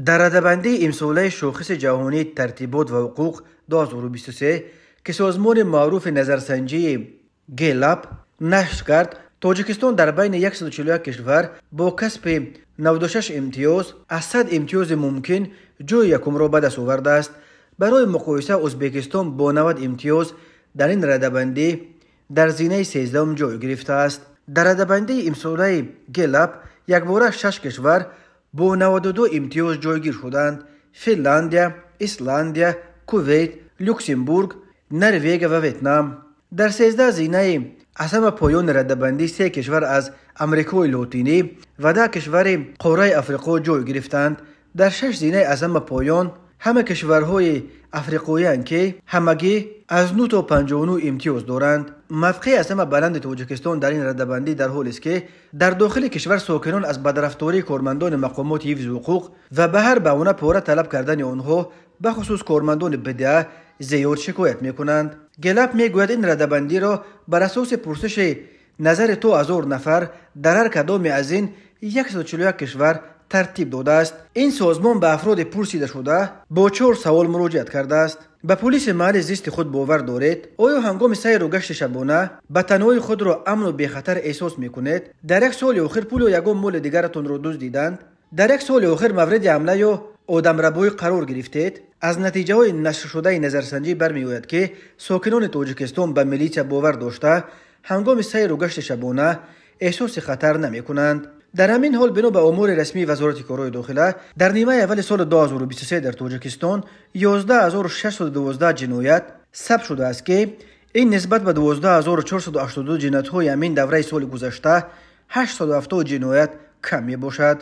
Дар радабандии имсолаи шохиси ҷаҳонии тартибот ва ҳуқуқ 2023, ки созмони маъруфи назарсанҷии Гэллап нашр кард, Тоҷикистон дар байни 141 кишвар бо касби 96 имтиёз аз 100 имтиёзи мумкин ҷойи якумро ба даст овардааст. Барои муқоиса, Ӯзбекистон бо 90 имтиёз дар ин радабандӣ дар зинаи 13-ум ҷой гирифтааст. Дар радабандии имсолаи Гэллап якбора шаш кишвар бо 92 имтиёз ҷойгир шуданд: Финляндия, Исландия, Кувейт, Люксембург, Норвегия ва Ветнам. Дар 13 зинаи аз ҳама поёни радабандӣ се кишвар аз Амрикои Лотинӣ ва 10 кишвари қораи Африқо ҷой гирифтанд. Дар шаш зинаи аз ҳама поён ҳама кишварҳои африқоянд, ки ҳамагӣ аз 9 то 59 имтиёз доранд. Мавқеи аз ҳама баланди Тоҷикистон дар ин радабандӣ дар ҳолест, ки дар дохили кишвар сокинон аз бадрафтории кормандони мақомоти ҳифзи ҳуқуқ ва ба ҳар баҳона пора талаб кардани онҳо, бахусус кормандони БДА, зиёд шикоят мекунанд. Гэллап мегӯяд, ин радабандиро бар асоси пурсиши назари то 1000 нафар дар ҳар кадоме аз ин 141 кишвар тартиб додааст. Ин созмон ба афроди пурсидашуда бо чор савол муроҷиат кардааст. Ба пулиси маҳалли зисти худ бовар доред? Оё ҳангоми сайру гашти шабона ба танҳои худро амну бехатар эҳсос мекунед? Дар як соли охир пул ё ягон моли дигаратонро дуздиданд? Дар як соли охир мавриди ҳамла ё одамрабоӣ қарор гирифтед? Аз натиҷаҳои нашршудаи назарсанҷӣ бармеояд, ки сокинони Тоҷикистон ба милитсия бовар дошта, ҳангоми сайру гашти шабона эҳсоси хатар намекунанд. Дар ҳамин ҳол, бино ба омори расмии Вазорати корҳои дохила, дар нимаи аввали соли 2023 дар Тоҷикистон 11612 ҷиноят сабт шудааст, ки ин нисбат ба 12482 ҷиноятҳои ҳамин давраи соли гузашта 870 ҷиноят кам мебошад.